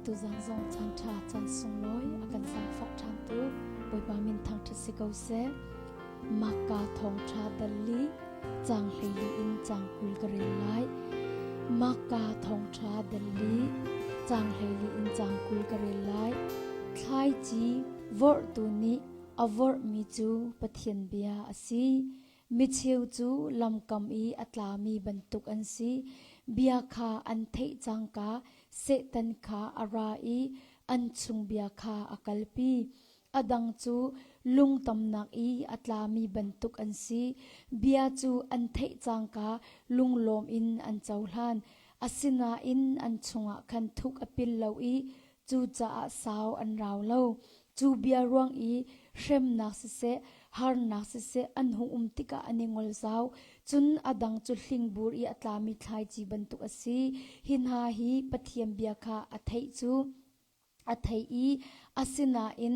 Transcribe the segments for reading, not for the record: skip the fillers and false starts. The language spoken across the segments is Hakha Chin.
Tuzan zong caan ṭha caan sunglawi a kan zaangfah ṭhantu Bawipa min thangṭhat si ko seh. Makka thawngṭha dal li caang 14 in caang 20 ka rel lai. Makka thawngṭha dal li caang 14 in caang 20 ka rel lai. Thlaici vorhtu nih a vorhmi cu Pathian bia a si. Micheu cu lamkam i a tlami bantuk an si. Bia kha an theih cangka Satan kha a ra i an chung bia kha a kalpi. A dang cu lungtamnak i a tlami bantuk an si. Bia cu an theih cangka lunglawm in an cohlan. Asinain an chungah khan thuk a pil lo i cucaah sau an rau lo. Cu bia ruang i hremnak siseh, harnak siseh an hung um tikah an i ngol zau. Cun a dang cu hlingbur i a tlami thlaici bantuk a si. Hi hna hi Pathian bia kha a theih cu a theih i asinain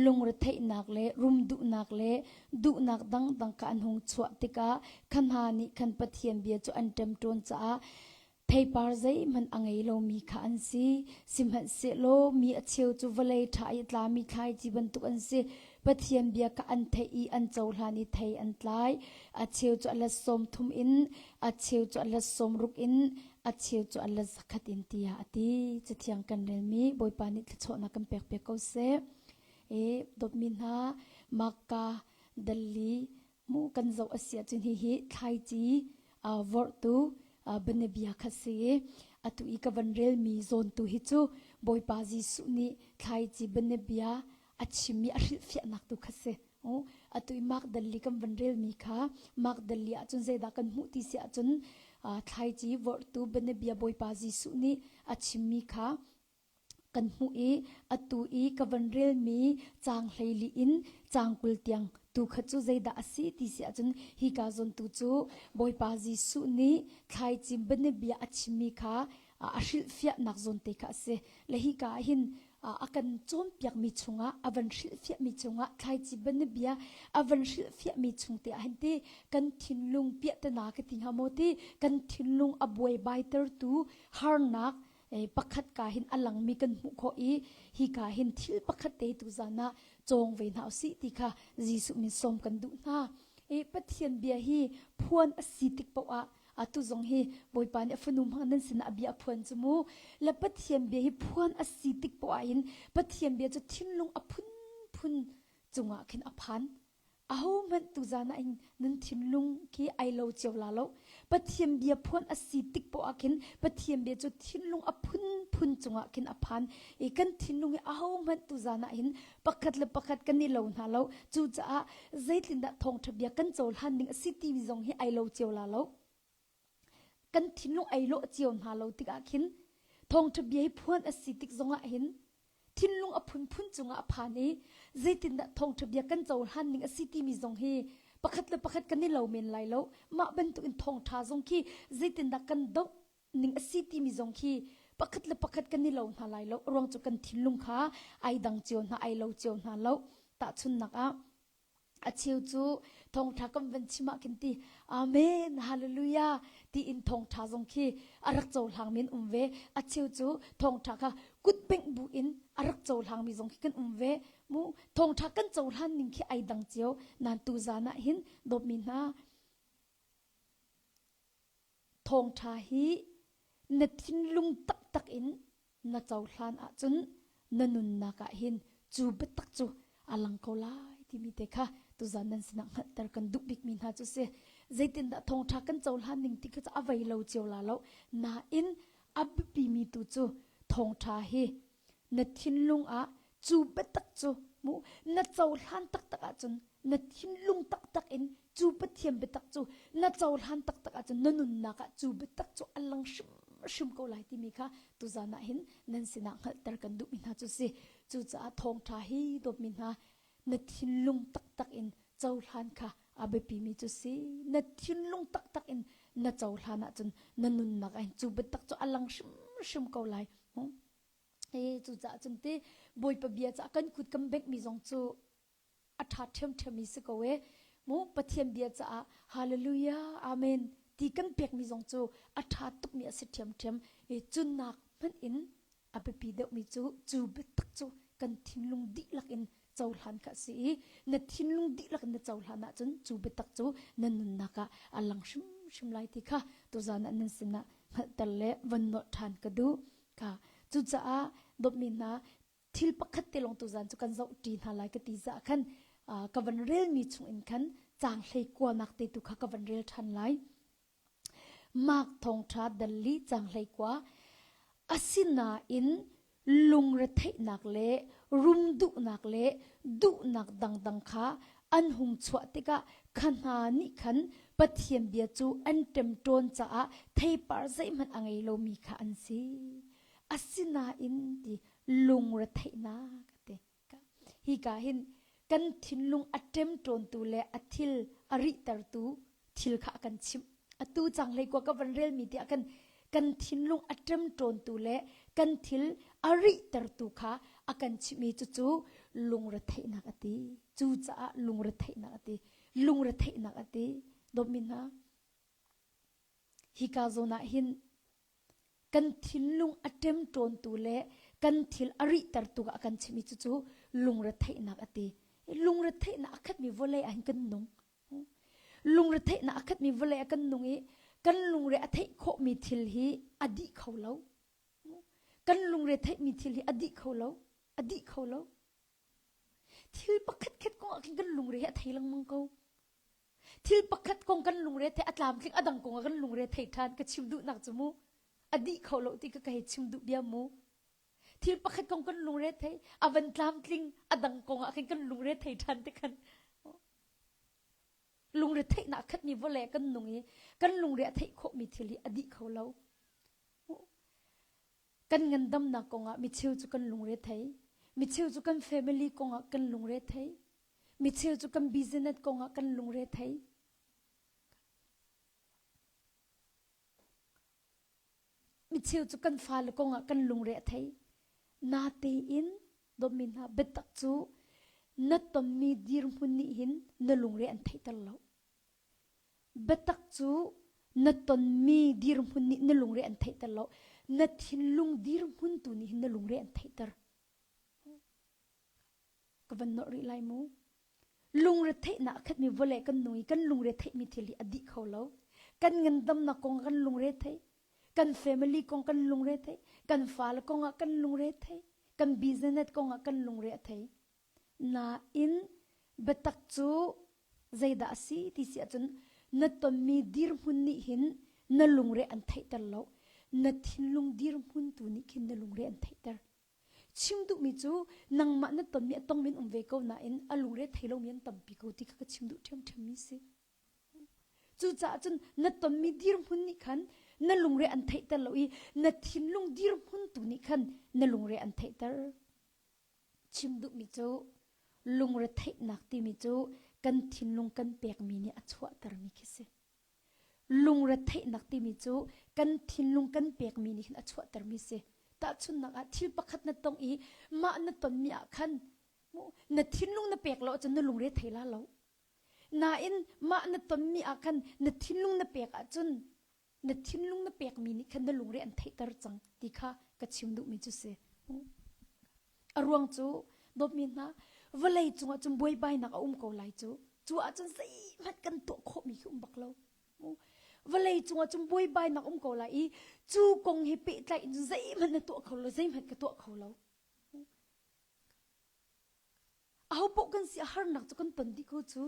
lungretheihnak le rum duhnak le duhnak dangdang kha an hung chuah tikah kha hna nih khan Pathian bia cu an ṭemṭawn caah Theipar zeihmanh a ngei lomi kha an si. Sihmanhsehlaw mi a cheu cu vawlei ṭha i a tlami thlaici bantuk an si. Pathian bia kha an theih i an cohlan i thei an tlai. A cheu cu a let 30 in, a cheu cu a let 60 in, a cheu cu a let 100 in tiah a ti. Cathiang kan relmi Bawipa nih thluachuahnak kan pek piak ko seh. E, dawtmi hna, Makka, Dalli, mu kan zoh a si ahcun hihi thlaici vorhtu banabia kha si i atu i ka van relmi zawntu hi cu Bawipa Jesuh nih thlaici banabia a chimmi a hrilhfiahnak tu kha si. Atu i Mark Dalli kan van relmi kha Mark Dalli ahcun zeidah kan hmuh ti si ahcun thlaici vorhtu banabia Bawipa Jesuh nih a chimmi kha kan hmuh i atu i ka van relmi caang 14 in caang 20 tiang tu kha cu zeidah a si ti si ahcun hika zawn tu cu Bawipa Jesuh nih thlaicim bianabia a chimmi kha a hrilhfiahnak zawn te kha a si. Le hika ah hin a kan cawnpiakmi chungah a van hrilhfiahmi chungah thlaici bianabia a van hrilhfiahmi chung te ah hin ti kan thinlung piahtana ka ti hnga maw ti kan thinlung a buaibaitertu harnak pakhat ka hin a langmi kan hmuh khawh i hi ka hin thil pakhat te tu zan ah cawng ve hna usih ti kha Jesuh min sawm kan duh hna. E Pathian bia hi phuan a si tik paoh ah atu zong hi Bawipa nih a fanu hmang nan sinah a bia a phuan cu mu. Le Pathian bia hi phuan a si tik paoh ah hin Pathian bia cu thinlung a phunphun cungah khin a phan. Ahohmanh tuzan ah hin nan thinlung khi ai lo cio la lo. Pathian bia phuan a si tik poah ah khin Pathian bia cu thinlung a phunphun cungah khin a phan. I kan thinlung hi ahohmanh tuzan ah hin pakhat le pakhat kan i lo hna lo. Cucaah zeitindah thawngṭha bia kan cohlan ding a si timi zong hi ai lo cio la lo. Kan thinlung ai lawh cio hna lo tikah khin thawngṭha bia hi phuan a si tik zongah hin thinlung a phunphun cungah a phan i zeitindah thawngṭha bia kan cohlan ning a si timi zong hi pakhat le pakhat kan i lo men lai lo. Mah bantukin thawngṭha zong khi zeitindah kan doh ning a si timi zong khi pakhat le pakhat kan i lo hna lai lo. Ruang cu kan thinlung kha ai dang cio hna, ai lo cio hna lo. Tahchunhnak ah A cheu cu thawngṭha kan van chim ah khin ti Amen Hallelujah tiin thawngṭha zong khi a rak cohlangmi an um ve. A cheu cu thawngṭha kha kutbengh bu in a rak cohlangmi zong khi kan um ve. Mu thawngṭha kan cohlan ning khi ai dang cio. Nain tuzaan ah hin dawtmi hna Thawngṭha hi na thinlung taktak in na cohlan ahcun na nunnak ah hin cu biatak cu a lang ko lai timi te kha tuzan nan sinah hngalhter kan duh bikmi hna cu si. Zeitindah thawngṭha kan cohlan ning ti kha cu a vei lo cio la lo. Nain a biapimi tu cu thawngṭha hi na thinlung ah cu biatak cu mu na cohlan taktak ahcun na thinlung taktak in cu Pathian biatak cu na cohlan taktak ahcun na nunnak ah cu biatak cu a lang hrimhrim ko lai timi kha tuzan ah hin nan sinah hngalhter kan duhmi hna cu si. Cucaah thawngṭha hi dawtmi hna na thinlung taktak in cohlan kha a biapimi cu si. Na thinlung taktak in na cohlan ahcun na nunnak ah hin cu biatak cu a lang hrimhrim ko lai. Cucaah cun ti Bawipa bia caah kan kut kan benghmi zong cu a ṭha ṭhiamṭhiammi si ko e. Mu Pathian bia caah hallelujah amen ti kan pekmi zong cu a ṭha tukmi a si ṭhiamṭhiam. I cunnak hmanh in a biapi. biapi deuhmi cu cu biatak cu kan thinlung dihlak in cohlan kha a si i na thinlung dihlak in na cohlan ahcun cu biatak cu na nunnak ah a lang hrimhrim lai ti kha tuzan ah nan sinah hngalhter le von nolh ṭhan ka duh. Kha cucaah dawtmi hna thil pakhat te lawng tuzan cu kan zoh ṭi hna lai ka ti zah khan ka van relmi chung in khan caang hlei kuanak te tu kha ka van rel ṭhan lai. Mark thawngṭha dal li caang 19 Asinain lungretheihnak le rum duhnak le duhnak dangdang kha an hung chuah tikah kha hna nih khan Pathian bia cu an ṭemṭawn caah theipar zeihmanh a ngei lomi kha an si. Asinain ti lungretheihnak a ti. Hika hin kan thinlung a ṭemṭawntu le a thil a rihtertu thil kha a kan chimh. Atu cang hlei kua ka van relmi tiah kan kan thinlung a ṭemṭawntu le kan thil a rihtertu kha a kan chimhmi cucu lungretheihnak a ti. Cucaah lungretheihnak a ti. Lungretheihnak a ti. Dawtmi hna, hika zawn ah hin kan thinlung a ṭemṭawntu le kan thil a rihtertu a kan chimmi cucu lungretheihnak a ti. Lungretheihnak a khatmi vawlei ah hin kan nung. Lungretheihnak a khatmi vawlei ah kan nung i kan lungre a theih khawhmi thil hi a dih kho lo. Kan lungre theihmi thil hi a dih kho lo. A dih kho lo. Thil pakhat khat kong ah khin kan lungre hi a thei lengmang ko. Thil pakhat kong kan lungre the a tlamtling a dang kong ah kan lungre thei ṭhan ka chim duhnak cu mu a dih kho lo ti ka ka hei chim duh bia mu. Thil pakhat kong kan lungre thei a van tlamtling a dang kong ah khin kan lungre thei ṭhan te khan lungre theihnak khatmi vawlei kan nung i kan lungre a theih khawhmi thil hi a dih kho lo. Kan ngandamnak kongah micheu cu kan lungre thei. Micheu cu kan family kongah kan lungre thei. Micheu cu kan business kongah kan lungre thei. Micheu cu kan fale kongah kan lungre a thei. Natein dawtmi hna biatak cu na tonmi dirhmun nih hin na lungre an theihter lo. Biatak cu na tonmi dirhmun nih na lungre an theihter lo. Na thinlung dirhmun tu nih hin na lungre an theihter. Ka van nolh rih lai mu. Lungretheihnak a khatmi vawlei kan nung i kan lungretheihmi thil hi a dih kho lo. Kan ngandamnak kong kan lungre thei. Kan family kong kan lungre thei. Kan fale kong ah kan lungre thei. Kan business kong ah kan lungre a thei. Nain biatak cu zeidah a si ti si ahcun na tonmi dirhmun nih hin na lungre an theihter lo. Na thinlung dirhmun tu nih khin na lungre an theihter. Chim duhmi cu nangmah na tonmi a tongmi an um ve ko nain a lungre thei lomi an tampi ko ti kha ka chim duh ṭhiamṭhiammi si. Cucaah cun na tonmi dirhmun nih khan na lungre an theihter lo i na thinlung dirhmun tu nih khan na lungre an theihter. Chim duhmi cu lungre theihnak timi cu kan thinlung kan pekmi nih a chuahtermi khi si. Lungretheihnak timi cu kan thinlung kan pekmi nih hin a chuahtermi si. Tahchunhnak ah thil pakhat na tong i mah na tonmi ah khan na thinlung na pek lo ahcun na lungre thei la lo. Nain mah na tonmi ah khan na thinlung na pek ahcun na thinlung na pekmi nih khan na lungre an theihter cang ti kha ka chim duhmi cu si. A ruang cu dawtmi hna vawlei cungah cun buaibainak a um ko lai cu. Cu ahcun zeihmanh kan tuah khawhmi khi um bak lo. Vawlei cungah cun buaibainak um ko lai i cu kong he pehtlaih in zeihmanh na tuah kho lo, zeihmanh ka tuah kho lo. Ahopaoh kan si a harnak cu kan ton dih ko cu.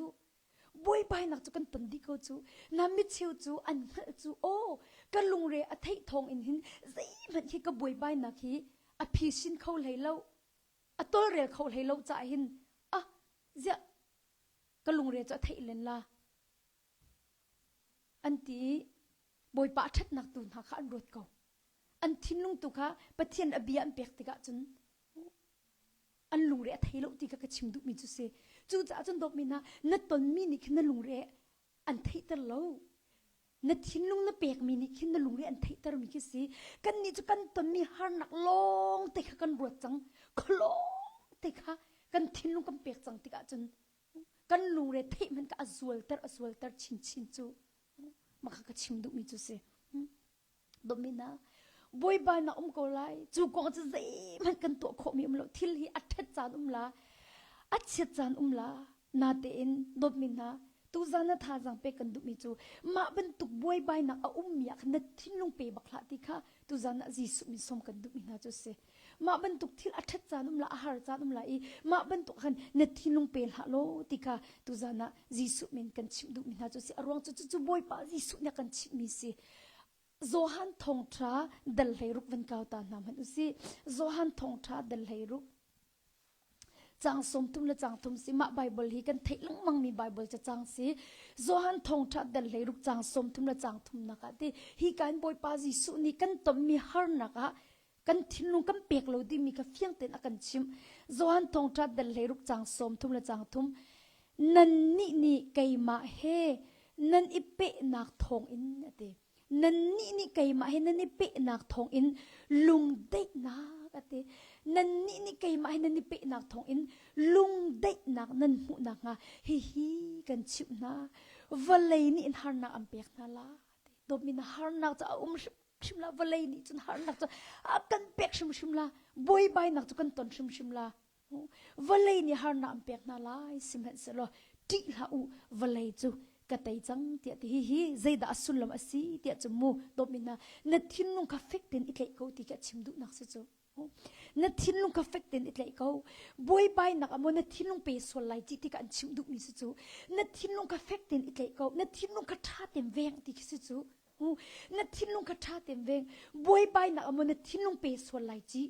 Buaibainak cu kan ton dih ko cu. Na micheu cu an hngalh cu aw ka lungre a theih thawng in hin zeihmanh hi ka buaibainak hi a phisin kho hlei lo a tawlrel kho hlei lo caah hin ah ziah ka lungre cu a theih len la an ti i Bawipa a ṭhatnak tu hna kha an ruat ko. An thinlung tu kha Pathian a bia an pek tikah cun an lungre a thei lo ti kha ka chim duhmi cu si. Cucaah cun dawtmi hna na tonmi nih khin na lungre an theihter lo. Na thinlung na pekmi nih khin na lungre an theihtermi khi si. Kannih cu kan tonmi harnak lawng te kha kan ruat cang. Khualawng te kha kan thinlung kan pek cang tikah cun kan lungre theih hmanh ka a zualter a zualter chinchin cu mah kha ka chim duhmi cu si. Dawtmi hna. Buaibainak um ko lai. Cu kong cu zeihmanh kan tuah khawhmi um lo. Thil hi a ṭhat caan um la, a chiat caan um la. Natein dawtmi hna, tuzan na thazaang pek kan duhmi cu mah bantuk buaibainak a ummi ah khan na thinlung pe bak hlah ti kha tuzan ah Jesuh min sawm kan duhmi hna cu a si. Mah bantuk thil a ṭhat caan um la, a har caan um la i mah bantuk khan na thinlung pe hlah law ti kha tuzan ah Jesuh min kan chimh duhmi hna cu a si. A ruang cu cucu Bawipa Jesuh nih a kan chimhmi si. Johan thawngṭha dal 16 van kau ta hna hmanh usih. Johan thawngṭha dal 16 Caang 30 le caang thum si mah Baibal hi kan theih lengmangmi Baibal cacang si. Johan thawngṭha dal 16 caang 30 le caang thumnak ah ti hi ka in Bawipa Jesuh nih kan tonmi harnak ah kan thinlung kan pek lo timi kha fiang tein a kan chimh. Johan thawngṭha dal 16 caang 30 le caang thum nannih nih keimah he nan i pehnak thawngin a ti. Nannih nih keimah he nan i pehnak thawngin lungdaihnak a ti. Nannih nih keimah he nan i pehnak thawngin lungdaihnak nan hmuh nakhnga hihi kan chimh hna. Vawlei nih in harnak an pek hna la. Dawtmi na harnak cu a um hrimhrim la. Vawlei nih cun harnak cu a kan pek hrimhrim la. Buaibainak cu kan ton hrimhrim la. Vawlei nih harnak an pek hna lai sihmanhsehlaw ṭih hlah u vawlei cu ka tei cang tiah ti hihi zeidah a sullam a si tiah cu mu dawtmi hna na thinlung kha fek tein i tlaih ko ti khi a chim duhnak si cu na thinlung kha fek tein i tlaih ko buaibainak ah maw na thinlung pe sual lai ti tikah an chim duhmi si cu na thinlung kha fek tein i tlaih ko na thinlung kha ṭha tein veng ti khi si cu na thinlung kha ṭha tein veng buaibainak ah maw na thinlung pe sual lai ci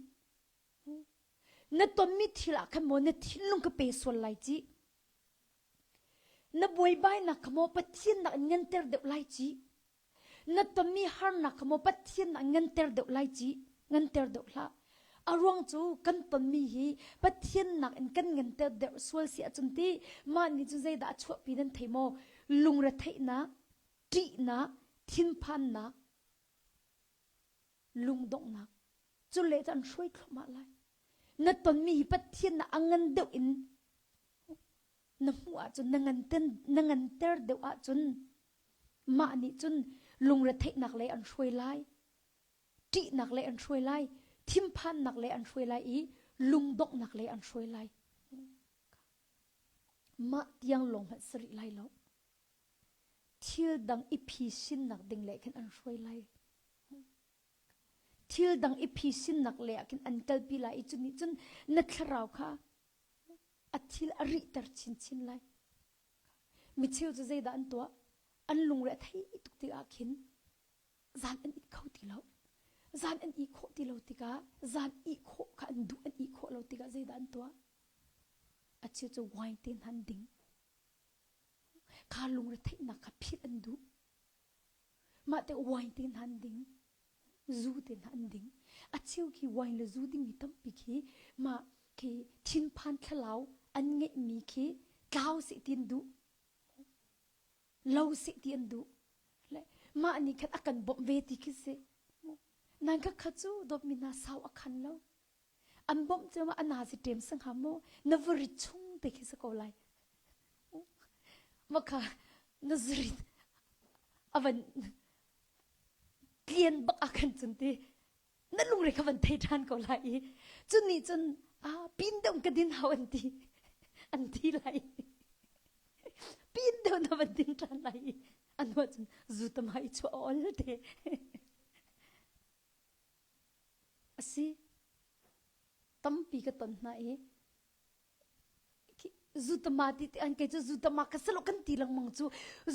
Na tonmi thil ah khan maw na thinlung ka pe sual lai ci? Na buaibainak kha maw Pathian nak in nganter deuh lai ci? Na tonmi harnak kha maw Pathian nak nganter deuh lai ci? Nganter deuh hlah. A ruang cu kan tonmi hi Pathian nak in kan nganter deuh sual si ahcun ti mah nih cun zeidah a chuahpi nan thei maw? Lungretheihnak, ṭihnak, thinphannak, lungdonghnak cu le cu an hruai thluahmah lai na tonmi hi Pathian na a ngan deuh in na hmuh ahcun na nganten na nganter deuh ahcun mah nih cun lungretheihnak lei an hruai lai ṭihnak lei an hruai lai thinphannak lei an hruai lai i lungdonghnak lei an hruai lai mah tiang lawng hmanh si rih lai lo Thil dang i phisinnak ding le khin an hruai lai. Thil dang i phisinnak le ah khin an kalpi lai i cu nih cun na thlarau kha a thil a rihter chinchin lai. Micheu cu zeidah an tuah? An lungre a thei tuk tikah khin zan an it kho ti lo. Zan an ih khawh ti lo tikah zan ih khawh kha an duh an ih khawh lo tikah zeidah an tuah? A cheu cu wine te hna an ding. Kha lungretheihnak kha philh an duh. Mah te wine te hna an ding. Zu te hna an ding. A cheu khi wine le zu dingmi tampi khi mah khi thinphan thlalau an ngeihmi khi tlau seh ti an duh. Lo seh ti an duh. Le mah nih khan a kan bawmh ve ti khi si. Nan kha kha cu dawtmi hna sau a khan lo. An bawmh cu a na si ṭem si hnga maw? Na va rit chung te khi si ko lai. Maka na zurit a van tlian bak ah khan cun ti na lungre kha van thei ṭhan ko lai i cun nih cun ah pin deuh ka din hau an ti an ti lai pin deuh na van din ṭhan lai i an hnuah cun zu tama i chuah ol te A si. Tampi ka ton hna i zutama ti ti an kei cu zutama ka si lo kan ti lengmang cu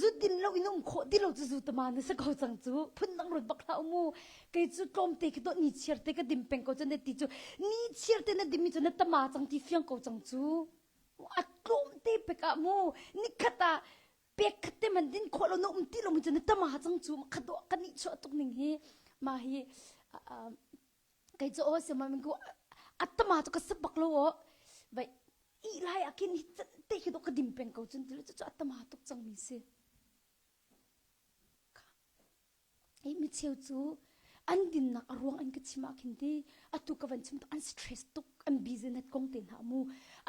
zu din lo in um khawh ti lo cu zutama na si ko cang cu phundang ruat bak hlah mu kei cu tlawmte khi dawh ni chiar te ka dim peng ko cu na ti cu ni chiar te na dim mi cu na tama cang ti fiang ko cang cu a tlawmte pek ah mu nikhat ah pek khat te man din khawh lo na um ti lo mi cu na tama cang cu kha dawh kan nih chuah tuk ning hi ma hi kei cu aw sima min ku atama cu ka sap bak lo aw vai i lai akin hi te khi do ka dim peng ko cun ti cu atama tuk cang mi si Hi micheu cu an dinnak a ruang an ka chim ah khin ti atu ka van chim an stress tuk an busy net kong te hna mu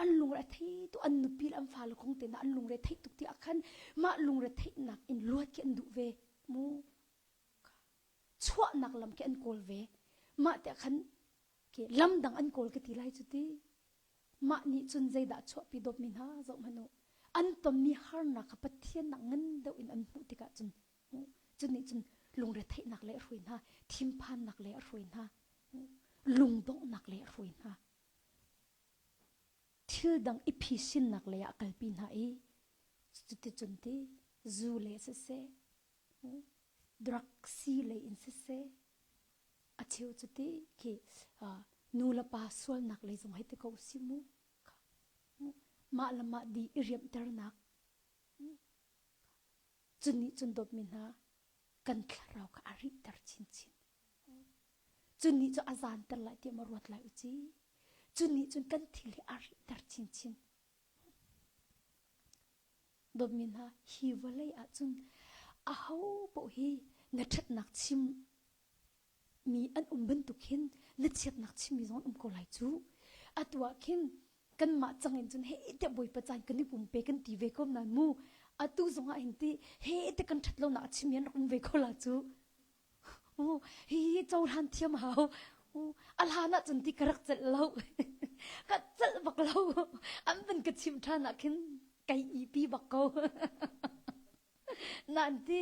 an lungre a thei tuk an nupi le an fale kong te hna an lungre thei tuk ti ah khan mah lungre theihnak in luat khi an duh ve mu chuahnak lam khi an kawl ve. Mah tiah khan ke lam dang an kawl ka ti lai cu ti. Mah nih cun zeidah chuahpi dawtmi hna zoh hmanh u. An tonmi harnak kha Pathian nak ngan deuh in an hmuh tikah cun cu nih cun lungretheihnak le a hruai hna, thinphannak le a hruai hna, lungdonghnak le a hruai hna. Thil dang i phisinnak lei ah kalpi hna i cuticun ti zu le siseh, drug si lei in siseh, a cheu cu ti khi nu le pa sualnak lei zong hei ti ko si mu. Mah le mah di i riamhternak cu nih cun dawtmi hna kan thlarau kha a rihter chinchin. Cu nih cu a zanter lai tiah ma ruat lai u ci. Cu nih cun kan thil hi a rihter chinchin. Dawtmi hna, hi vawlei ahcun aho paoh hi na ṭhatnak chim mi an um bantuk hin na chiatnak chimmi zong an um ko lai cu. Atu ah khin kanmah cang in cun he tiah Bawipa caan kan i pumpe kan ti ve ko nain mu atu zong ah hin ti he te kan ṭhat lonak a chimmi an rak um ve ko la cu. Hi cohlan thiam hau. A hlan ah cun ti ka rak celh lo. Ka celh bak lo. An van ka chim ṭhan ah khin kai ipi bak ko. Nain ti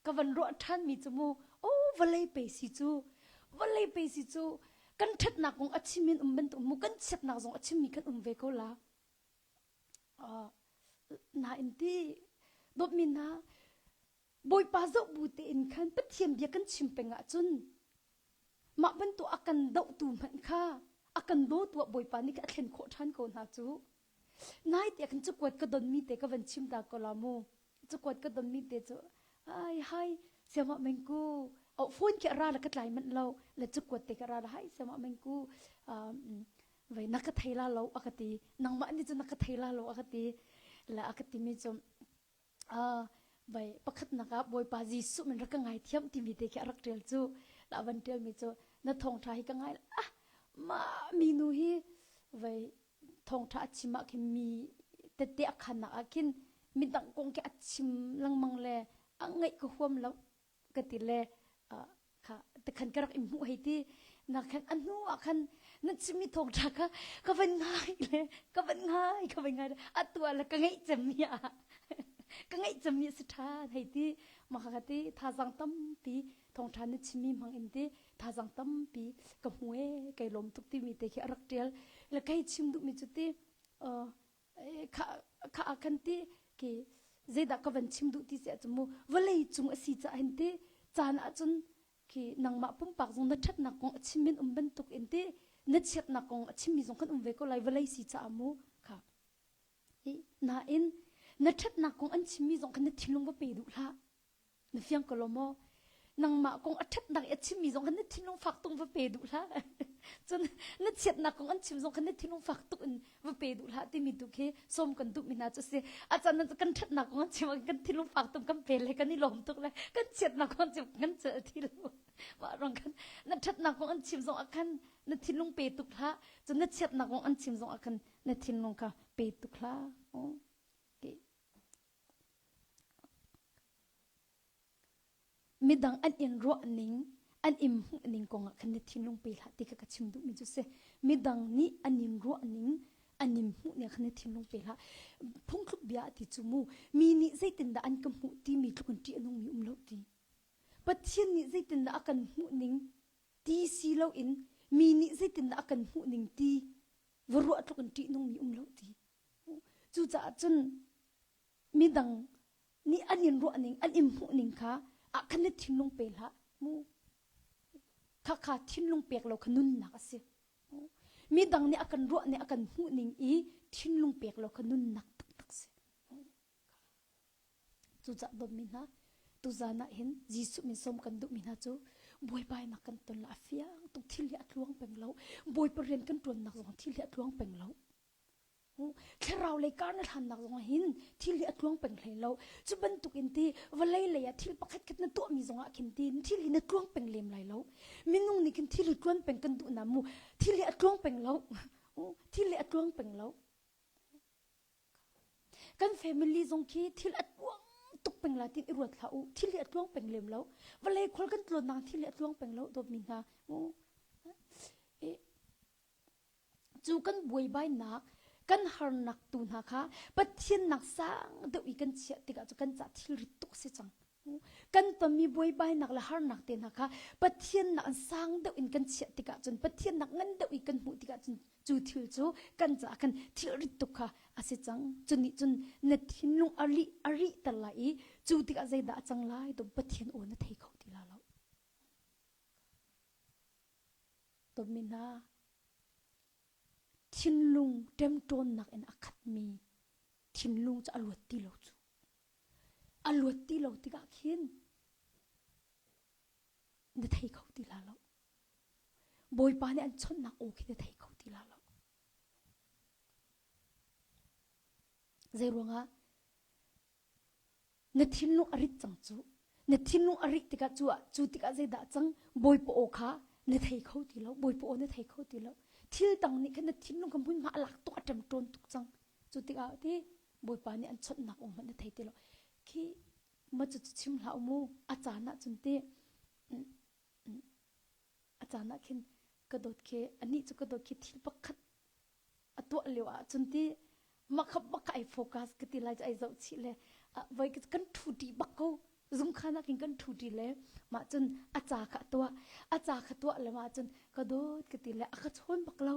ka van ruah ṭhan mi cu mu oh vawlei pe si cu vawlei pe si cu kan ṭhatnak kong a chim in um bantuk mu kan chiatnak zong a chimmi kan um ve ko la. Nain ti dawtmi hna Bawipa zoh bu tein khan Pathian bia kan chim peng ahcun mah bantuk a kan dohtu hmanh kha a kan dawtu ah Bawipa nih a thlen khawh ṭhan ko hna cu. Nai tiah khan cakuat ka donmi te ka van chim ta ko la mu. Cakuat ka donmi te cu ai hai siamah mengku oh phone khi a ra la ka tlai manh lo le cakuat te ka ra la hai siamah mengku um, vai na ka thei la lo a ka ti nangmah nih cun na ka thei la lo a ka ti la a ka timi cu vai pakhatnak ah Bawipa Jesuh min rak ka ngaithiam timi te khi a rak ṭial cu la van ṭialmi cu na thawngṭha hi ka ngai ah mah mi nu hi vai thawngṭha a chim ah khin mi tette a khannak ah khin midang kong khi a chim lengmang le a ngaih ka huam lo ka ti le kha tikhan ka rak in hmuh hei ti na khan a hnu ah khan na chimmi thawngṭha kha ka van ngai le ka van ngai ka van ngai le atu ah le ka ngeih cemmi ah ka ngeih cemmi a si ṭhan hei ti mah kha ti thazang tampi thawngṭha na chimmi hmang in ti thazang tampi ka hmu e kai lawm tuk timi te khi a rak ṭial le kai chim duhmi cu ti kha kha ah khan ti ki zeidah ka van chim duh ti si ahcun mu vawlei cung a si caah hin ti caan ahcun khi nangmah pumpak zong na ṭhatnak kong a chim in um bantuk in ti na chiatnak kong a chimmi zong kan um ve ko lai vawlei si caah mu kha nain na ṭhatnak kong an chimmi zong khan na thinlung va pe duh hlah Na fiang ko lo maw? Nangmah kong a ṭhatnak i a chimmi zong kha na thinlung fak tuk va pe duh hlah. Cun na chiatnak kong an chim zong kha na thinlung fak tuk in va pe duh hlah timi tu khi sawm kan duhmi hna cu a si. A caan ah kan ṭhatnak kong an chim ah kan thinlung fak tuk kan pe le kan i lawm tuk le kan chiatnak kong an chim kan celh ti lo. Mah ruang khan na ṭhatnak kong an chim zong ah khan na thinlung pe tuk hlah. Cun na chiatnak kong an chim zong ah khan na thinlung kha pe tuk hlah. Midang an in ruahning, an in hmuhning kongah khan na thinlung pe hlah ti kha ka chim duhmi cu si. Midang nih an in ruahning, an in hmuhning khan na thinlung pe hlah. Phungthluk bia a ti cu mu, mi nih zeitindah an ka hmuh timi tluk in ṭih a nungmi um lo ti. Pathian nih zeitindah a kan hmuhning ti si loin mi nih zeitindah a kan hmuhning ti va ruah tluk in ṭih nungmi um lo ti. Cucaah cun midang nih an in ruahning, an in hmuhning kha ah khan na thinlung pe hlah mu. Khakha thinlung pek lo kha nunnak a si. Midang nih a kan ruahning, a kan hmuhning i thinlung pek lo kha nunnak taktak si. Cucaah dawtmi hna, tuzan ah hin Jesuh min sawm kan duhmi hna cu Bawipa in a kan ton la a fiang tuk thil hi a tluang peng lo. Bawipa rian kan ṭuannak zong thil hi a tluang peng lo. Thlarau lei kar na hlannak zong ah hin thil hi a tluang peng hlei lo. Cu bantuk in ti vawlei lei ah thil pakhat khat na tuahmi zong ah khin ti thil hi na tluang peng lem lai lo. Minung nih khin thil hi tluan peng kan duh na mu. Thil hi a tluang peng lo. Thil hi a tluang peng lo. Kan family zong khi thil a tluang tuk peng la tin i ruat hlah u. Thil hi a tluang peng lem lo. Vawlei khual kan tlawnnak thil hi a tluang peng lo dawtmi hna. Cu kan buaibainak, kan harnak tu hna kha Pathian nak sang deuh i kan chiah tikah cu kan ca thilrit tuk si cang. Kan tonmi buaibainak le harnak te hna kha Pathian nak sang deuh in kan chiah tikah cun Pathian nak ngan deuh i kan hmuh tikah cun cu thil cu kan caah khan thilrit tuk kha a si cang. Cu nih cun na thinlung a rih a rih ter lai i cu tikah zeidah a cang lai tum Pathian aw na thei kho ti la lo. Tonmi hna thinlung ṭemṭawnnak in a khatmi thinlung cu a luat ti lo cu. A luat ti lo tikah khin na thei kho ti la lo. Bawipa nih an chawnhnak aw khi na thei kho ti la lo. Zei ruangah Na thinlung a rit cang cu. Na thinlung a rit tikah cu ah cu tikah zeidah cang Bawipa aw kha na thei kho ti lo. Bawipa aw na thei kho ti lo. Thil dang nih khan na thinlung kha hmunhma a lak tuk a ṭemṭawn tuk cang. Cu tikah ti Bawipa nih an chawnhnak aw hmanh na thei ti lo. Khi ma cu chim hlah u mu a caan ah cun ti a caan ah khin ka dawt khi anih cu ka dawt khi thil pakhat a tuah lio ah cun ti mah kha bak ai focus ka ti lai cu ai zoh chih le voi kan thu ṭi bak ko zungkhan ah khin kan thu ṭi le mah cun a ca kha a tuah a ca kha tuah le mah cun ka dawt ka ti le a ka chawn bak lo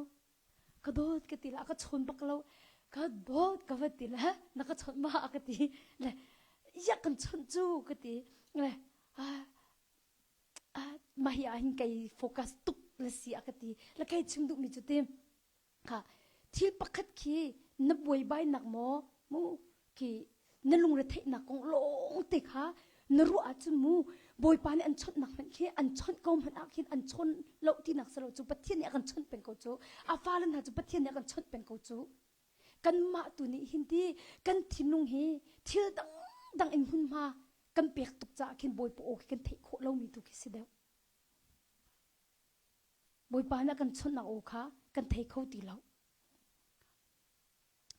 ka dawt ka ti le a ka chawn bak lo ka dawt ka va ti le na ka chawnh ma a ka ti le ya kan chawnh cu ka ti le mah hi ah hin kei focus tuk le si a ka ti le kei chim duhmi cu ti kha thil pakhat khi na buaibainak maw mu khi na lungre theihnak kong lawng te kha na ruah ahcun mu Bawipa nih an chawnhnak hmanh khi an chawnh ko hmanh ah khin an chawn lo tinak si lo cu Pathian nih a kan chawnh peng ko cu a fale hna cu Pathian nih a kan chawnh peng ko cu kanmah tu nih hin ti kan thinlung hi thil dangdang in hmunhma kan pek tuk caah khin Bawipa aw khi kan theih khawh lomi tu khi si deuh. Bawipa nih a kan chawnhnak aw kha kan thei kho ti lo.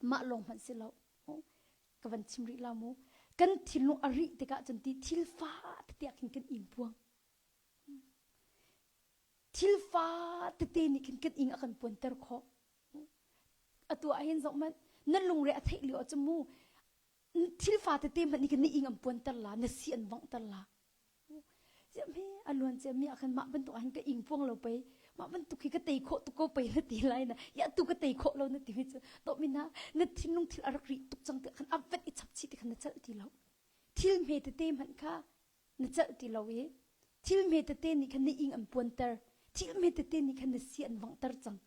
Mah lawng hmanh si lo. Ka van chim rih la mu. Kan thinlung a rih tikah cun ti thil fa tete ah khin kan ingpuang. Thil fa tete nih khin kan ing a kan puanter khawh. Atu ah hin zoh hmanh na lungre a theih lio ah cun mu thil fa tete hmanh nih khin na ing an puanter la na si an vanghter la Ziam hi a luan cia mi ah khan mah bantuk ah hin ka ing puang lo pei mah bantuk hi ka tei khawh tuk ko pei na ti lai na ya tu ka tei khawh lo na ti mi cu to mi na na thinlung thil a rak ri tuk cang ti khan a vet i chap chih ti khan na chalh ti lo thil hme tete hmanh kha na celh ti lo i thil hme tete nih khan na ing an puanter thil hme tete nih khan na si an vanghter cang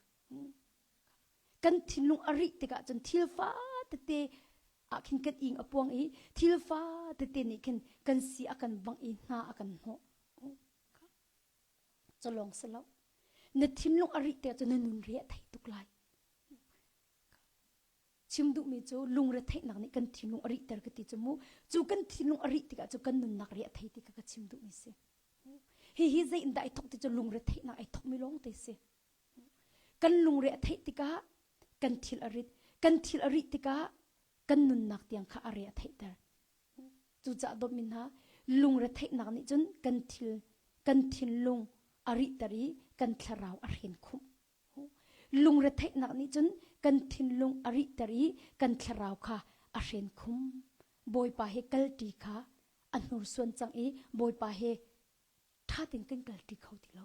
kan thinlung a rih tikah cun thil fa tete ah khin kan ing a puang i thil fa tete nih khin kan si a kan vangh i hna a kan hnawh cawlawng si lo na thinlung a rih tikah cun na nun re a thei tuk lai Chim duhmi cu lungretheihnak nih kan thinlung a rihter ka ti cu mu. Cu kan thinlung a rih tikah cu kan nunnak ri a thei ti kha ka chim duhmi si. Hihi zei in dah ai thawk ti cu lungretheihnak ai thawkmi lawng te si. Kan lungre a theih tikah kan thil a rit. Kan thil a rih tikah kan nunnak tiang kha a re a theihter. Cucaah dawtmi hna, lungretheihnak nih cun kan thil kan thinlung a rihter i kan thlarau a hren khumh. Lungretheihnak nih cun kan thinlung a rihter i kan thlarau kha a hren khum. Bawipa he kalṭi kha a hnursuan cang i Bawipa he ṭha tein kan kalṭi kho ti lo.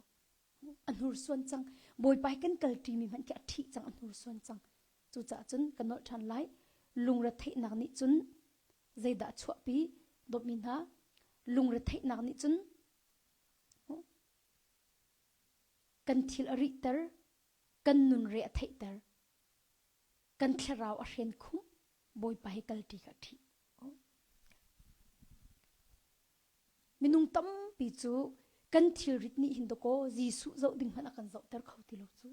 A hnursuan cang. Bawipa he kan kalṭimi hmanh khi a ṭhih cang, a hnursuan cang. Cucaah cun ka nolh ṭhan lai. Lungretheihnak nih cun zeidah a chuahpi? Dawtmi hna, lungretheihnak nih cun Kan thil a rihter, kan nun re a theihter, kan thlarau a hren khumh, Bawipa he kalṭi kha a ṭhih. Minung tampi cu kan thilrit nih hin dakaw Jesuh zoh ding hmanh a kan zohter kho ti lo cu.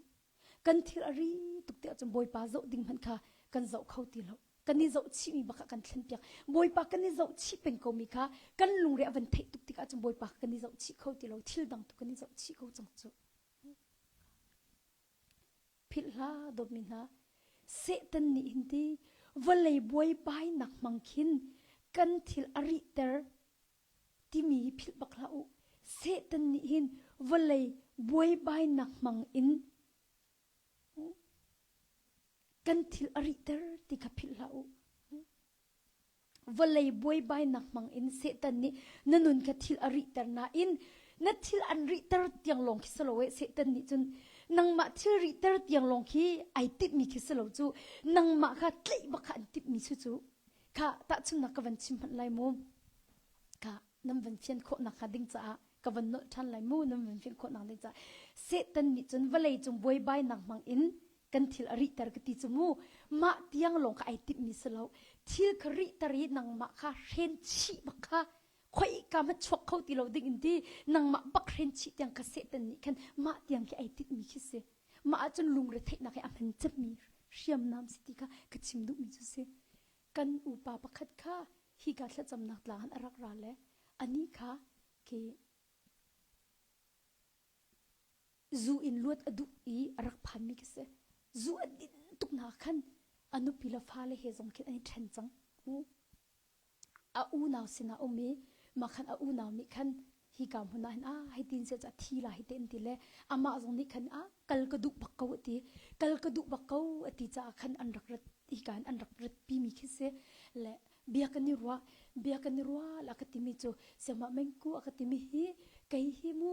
Kan thil a ri tuk tiah cun Bawipa zoh ding hmanh kha kan zoh kho ti lo. Kan i zoh chihmi bak ah kan thlenpiak. Bawipa kan i zoh chih peng komi kha kan lungre a van theih tuk tikah cun Bawipa kan i zoh chih kho ti lo. Thil dang tu kan i zoh chih ko cang cu. Philh hlah dawtmi hna. Satan nih hin ti vawlei buaibainak hmang khin Kan thil a rihter timi hi philh bak hlah u. Satan nih hin vawlei buaibainak hmang in kan thil a rihter ti kha philh hlah u. Vawlei buaibainak hmang in Satan nih na nun kha thil a rihter nain na thil an rihter tiang lawng khi si lo eh Satan nih cun nangmah thil rihter tiang lawng khi ai timhmi khi si lo cu nangmah kha tlaih bak kha an timhmi cu cu kha tahchunnak ka van chim hmanh lai mu kha nan van fian khawh nak hnga ding caah ka van nolh ṭhan lai mu nan van fian khawh nak ding caah Satan nih cun vawlei cung buaibainak hmang in kan thil a rihter ka ti cu mu mah tiang lawng kha ai timhmi si lo thil kha rihter i nangmah kha hren chih bak kha khoi ka ma chuak kho ti lo ding in ti nangmah bak hren chih tiang kha Satan nih khan mah tiang khi ai timhmi khi si mah ahcun lungre theihnak hi a hman cemmi hriamnam si ti kha ka chim duhmi cu si kan upa pakhat kha hika thlacamnak tlang an a rak ra le anih kha khi zu in luat a duh i a rak phanmi khi si zu a din tuk na khan a nupi le fale he zong khin an i ṭhen cang a unau sinah um i mah khan a unau nih khan hika hmun ah hin a hei tin se ca thi la hi te an ti le amah zong nih khan a kal ka duh bak ko ati kal ka duh bak ko ati caah khan an rak rat hika hin an rak rat pi mi khi si le bia kan i ruah bia kan i ruah la ka timi cu siamah mengku a ka timi hi kei hi mu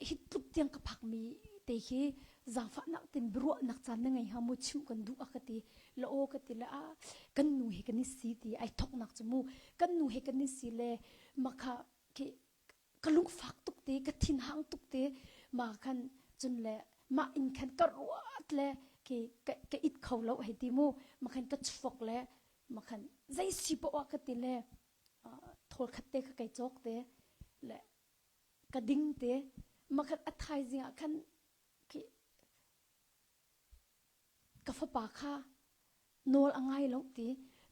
hi tluk tiang ka phak mi te hi zaangfahnak tin biaruahnak caan na ngei hnga mu chimh kan duh a ka ti la aw ka ti le a kan nu he kan i si ti ai thoknak cu mu kan nu he kan i si le makha khi ka lungfak tuk te ka thinhang tuk te ma khan cun le mah in khan ka ruat le khi ka, ka it kho lo hei ti mu ma khan ka chuak le ma khan zei si poah ka ti le thawl khat te ka kai cawk te le ka ding te ma khan a thaizing ah khan khi ka fapa kha nawl a ngai lo ti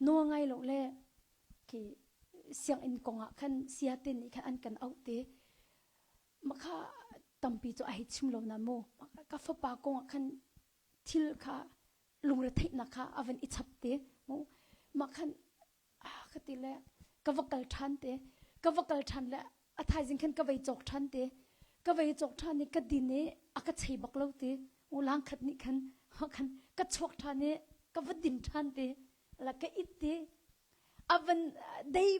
nawl ngai lo le khi sianginn kong ah khan siate nih khan an kan auh ti makha tampi cu a hei chim lo na mu ka fapa kong ah khan thil kha lungretheihnak kha a van i chap te mu mah khan ah ka ti le ka va kal ṭhan te ka va kal ṭhan le a thaizing khan ka vei cawk ṭhan te ka vei cawk ṭhan i ka din i a ka chei bak lo ti ulang khat nih khan khan ka chuak ṭhan i ka va din ṭhan te la ka it te a van dei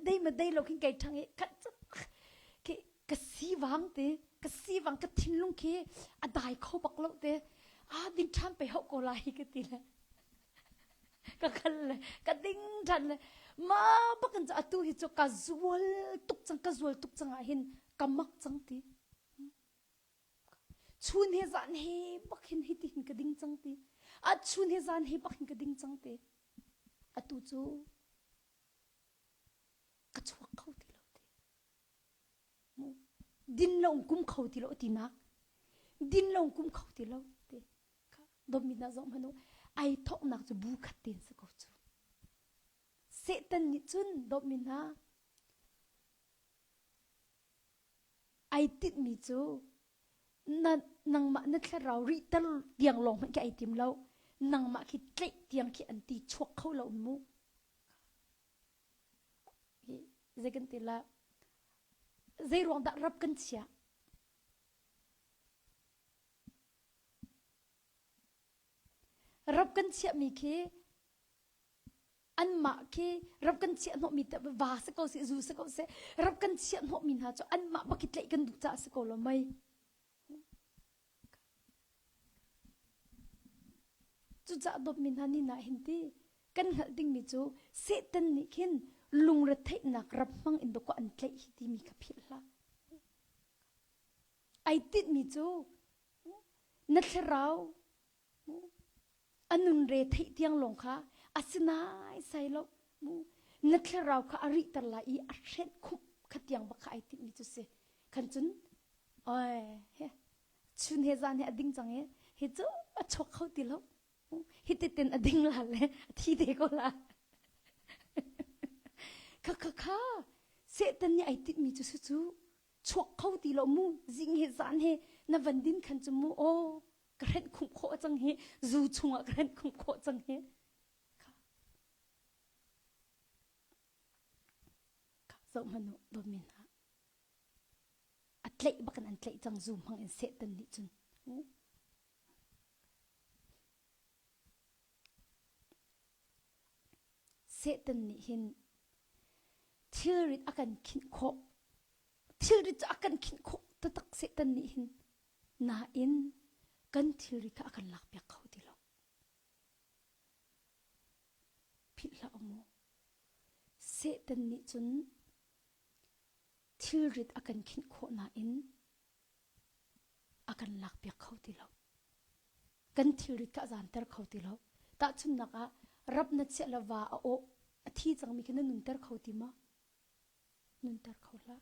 dei ma dei lo khin kai ṭhang i khat khi ka si wang te ka si wang ka thinlung khi a dai kho bak lo te a din ṭhan pe hau ko lai ka ti le ka kal le ka ding ṭhan le ma bakin cu atu hi cu ka zual tuk cang ka zual tuk cang ah hin ka mak cang ti chun he zan he bak hin hi ti hin ka ding cang ti a chun he zan he bak hin ka ding cang ti atu cu ka chuak kho ti lo ti din lo kum kho ti lo ti nak din lo kum kho ti lo ti dawtmi hna zoh hmanh u ai thawknak cu bu khat tein si ko cu Satan nih cun dawtmi hna ai tinhmi cu na nangmah na thlarau rihter tiang lawng hmanh khi ai tim lo nangmah khi tlaih tiang khi an ti chuak kho lo mu zei kan ti la zei ruang dah rap kan chiah Rap kan chiahmi khi anmah khi rap kan chiah hnawhmi va si ko seh zu si ko seh rap kan chiah hnawhmi hna cu anmah bak i tlaih kan duh caah si ko lo mei. Cucaah dawtmi hna ni nah hin ti kan hngalh dingmi cu Satan nih khin lungretheihnak rap hmang in dawkaw an tlaih hi timi kha philh hlah. Ai tinhmi cu na thlarau a nun re theih tiang lawng kha a si nai sai lo na thlarau kha a rihter lai i a hrenh khumh kha tiang bak kha ai timhmi cu si khan cun oi he chun he zan he a ding cang i hi cu a chuak kho ti lo hi titin a ding la le a thi te ko la kha kha kha Satan nih ai tinhmi cu su cu chuak kho ti lo mu zing he zan he na van din khan cu mu aw ka hrenh khumh khawh cang hi zu chungah ka hrenh khumh khawh cang hi. Zoh hmanh u, dawtmi hna. A tlaih bak in an tlaih cang zu hmang in Satan nih cun. Satan nih hin thilrit a kan khinh khawh. Thilrit cu a kan khinh khawh taktak Satan nih hin. Nain kan thilri kha a kan lakpiak kho ti lo. Philh hlah u mu. Satan nih cun thilrit a kan khinh khawh nain a kan lakpiak kho ti lo. Kan thilrit kha a zaanter kho ti lo. Tahchunhnak ah, rap na chiah le va a awh, a thi cangmi khi na nunter kho ti maw? Nunter kho hlah.